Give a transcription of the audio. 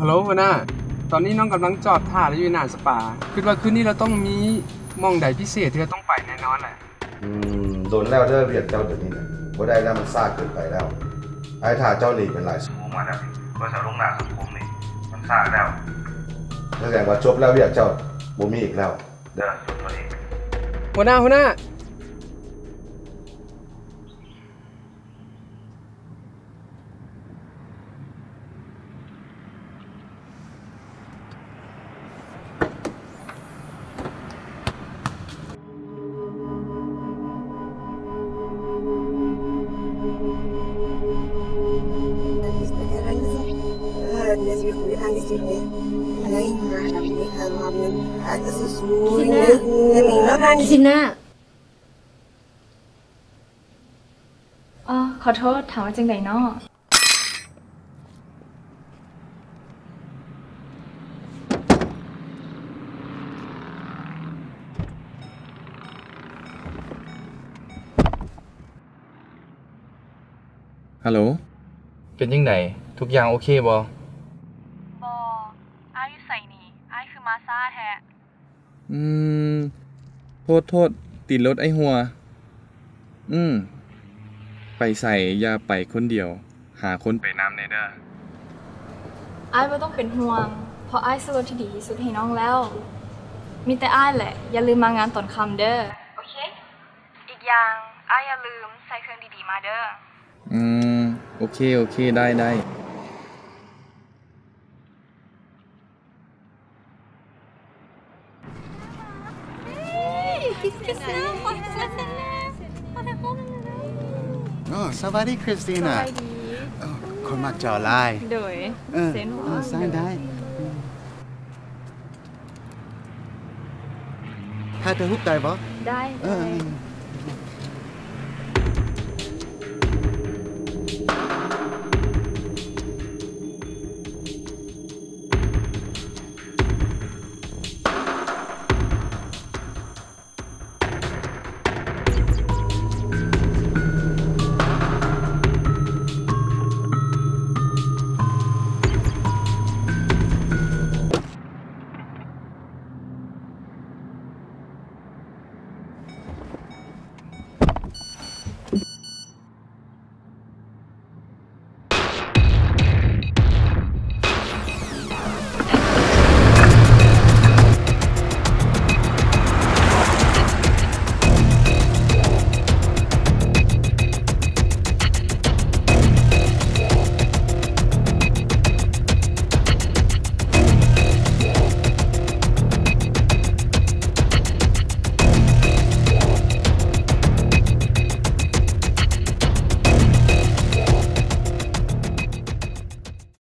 ຮັລໂຫຼ ຫົວໜ້າ, ຕອນນີ້ນ້ອງກຳລັງຈອດຖ້າລາວຢູ່ໜ້າສະປາ. ຄິດວ່າຄືນນີ້ລາວຕ້ອງມີໝ່ອງໃດພິເສດທີ່ລາວຕ້ອງໄປແນ່ນອນແຫຼະ. ອືມ, ດົນແລ້ວເດີ ວຽກເຈົ້າດຽວນີ້ນະ ບໍ່ໄດ້ແລ້ວ, ມັນຊ້າເກີນໄປແລ້ວ. ອ້າຍຖ້າເຈົ້ານີ້ເປັນຫຼາຍຊົ່ວໂມງມາແລ້ວ, ບໍ່ສາລົງໜ້າສັງຄົມນີ້ ມັນຊ້າແລ້ວ. ສະແດງວ່າຈົບແລ້ວ, ວຽກເຈົ້າບໍ່ມີອີກແລ້ວເດີ. ຫົວໜ້າ, ຫົວໜ້າ. ຊິນນາ. ອໍ ຂໍໂທດ, ຖາມວ່າຈັ່ງໃດນໍ? ຮັລໂຫຼ, ເປັນຈັ່ງໃດ? ທຸກຢ່າງໂອເຄບໍ່? ບໍ່. ອ້າຍຢູ່ໃສນີ້? ອ້າຍຄືມາຊ້າແທ້. ອືມ, ໂທດ, ໂທດ, ຕິດລົດອ້າຍຮົ່ວ. ອືມ, ໄປໃສຢ່າໄປຄົນດຽວ, ຫາຄົນໄປນຳແດ່ເດີ. ອ້າຍບໍ່ຕ້ອງເປັນຫ່ວງ, ເພາະອ້າຍຊື້ລົດທີ່ດີທີ່ສຸດໃຫ້ນ້ອງແລ້ວ. ມີແຕ່ອ້າຍແຫຼະ, ຢ່າລືມມາງານຕອນຄ່ຳເດີ. ໂອເຄ. ອີກຢ່າງ, ອ້າຍຢ່າລືມໃສ່ເຄື່ອງດີໆມາເດີ. ອືມ, ໂອເຄ, ໂອເຄ, ໄດ້, ໄດ້. ອໍ ສະຫວັດດີ ຄຣິສຕີນາ. ສະບາຍດີ. ໂອ້ ຂ້ອຍມັກເຈົ້າຫຼາຍ. ໂດຍ. ເອີ ເຊັນ ເອີ ໄດ້. ຖ່າຍຮູບໄດ້ບໍ່? ໄດ້. ເອີ.